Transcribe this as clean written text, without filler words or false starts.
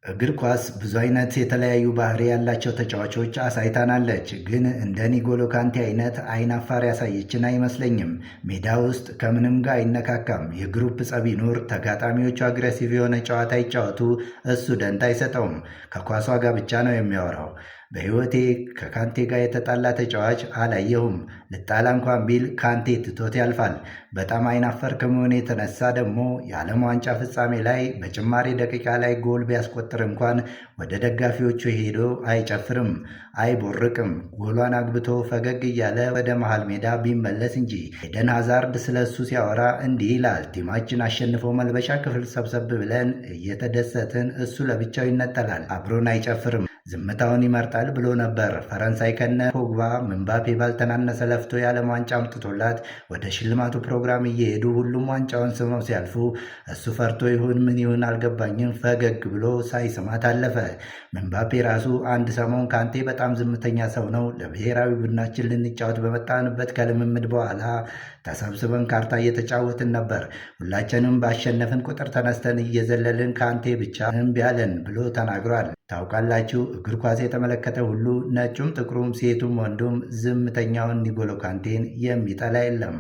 እግር ኳስ ብዙ አይነት የተለያዩ ባህሪ ያላቸው ተጫዋቾች አሳይታናለች። ግን እንደ ኒጎሎ ካንቴ አይነት አይናፋር ያሳየችን አይመስለኝም። ሜዳ ውስጥ ከምንም ጋር አይነካካም። የ group ጸብ ይኑር፣ ተጋጣሚዎቹ aggressive የሆነ ጨዋታ ይጫወቱ፣ እሱ ደንታ አይሰጠውም። ከኳሷ ጋር ብቻ ነው የሚያወራው። በሕይወቴ ከካንቴ ጋር የተጣላ ተጫዋች አላየሁም። ልጣላ እንኳን ቢል ካንቴ ትቶት ያልፋል። በጣም አይናፋር ከመሆኑ የተነሳ ደግሞ የዓለም ዋንጫ ፍጻሜ ላይ በጭማሪ ደቂቃ ላይ ጎል ቢያስቆጥር እንኳን ወደ ደጋፊዎቹ ሄዶ አይጨፍርም፣ አይቦርቅም። ጎሏን አግብቶ ፈገግ እያለ ወደ መሃል ሜዳ ቢመለስ እንጂ። ኤደን ሃዛርድ ስለ እሱ ሲያወራ እንዲህ ይላል። ቲማችን አሸንፎ መልበሻ ክፍል ሰብሰብ ብለን እየተደሰትን እሱ ለብቻው ይነጠላል፣ አብሮን አይጨፍርም፣ ዝምታውን ይመርጣል ብሎ ነበር። ፈረንሳይ ከነ ፖግባ ምባፔ ባልተናነሰ ለፍቶ የዓለም ዋንጫ አምጥቶላት ወደ ሽልማቱ ፕሮግራም እየሄዱ ሁሉም ዋንጫውን ስመው ሲያልፉ እሱ ፈርቶ ይሁን ምን ይሁን አልገባኝም፣ ፈገግ ብሎ ሳይስማት አለፈ። ምባፔ ራሱ አንድ ሰሞን ካንቴ በጣም ዝምተኛ ሰው ነው፣ ለብሔራዊ ቡድናችን ልንጫወት በመጣንበት ከልምምድ በኋላ ተሰብስበን ካርታ እየተጫወትን ነበር። ሁላችንም ባሸነፍን ቁጥር ተነስተን እየዘለልን ካንቴ ብቻ እምቢ አለን ብሎ ተናግሯል። ታውቃላችሁ፣ እግር ኳስ የተመለከተ ሁሉ ነጩም ጥቁሩም ሴቱም ወንዱም ዝምተኛውን ኒጎሎ ካንቴን የሚጠላ የለም።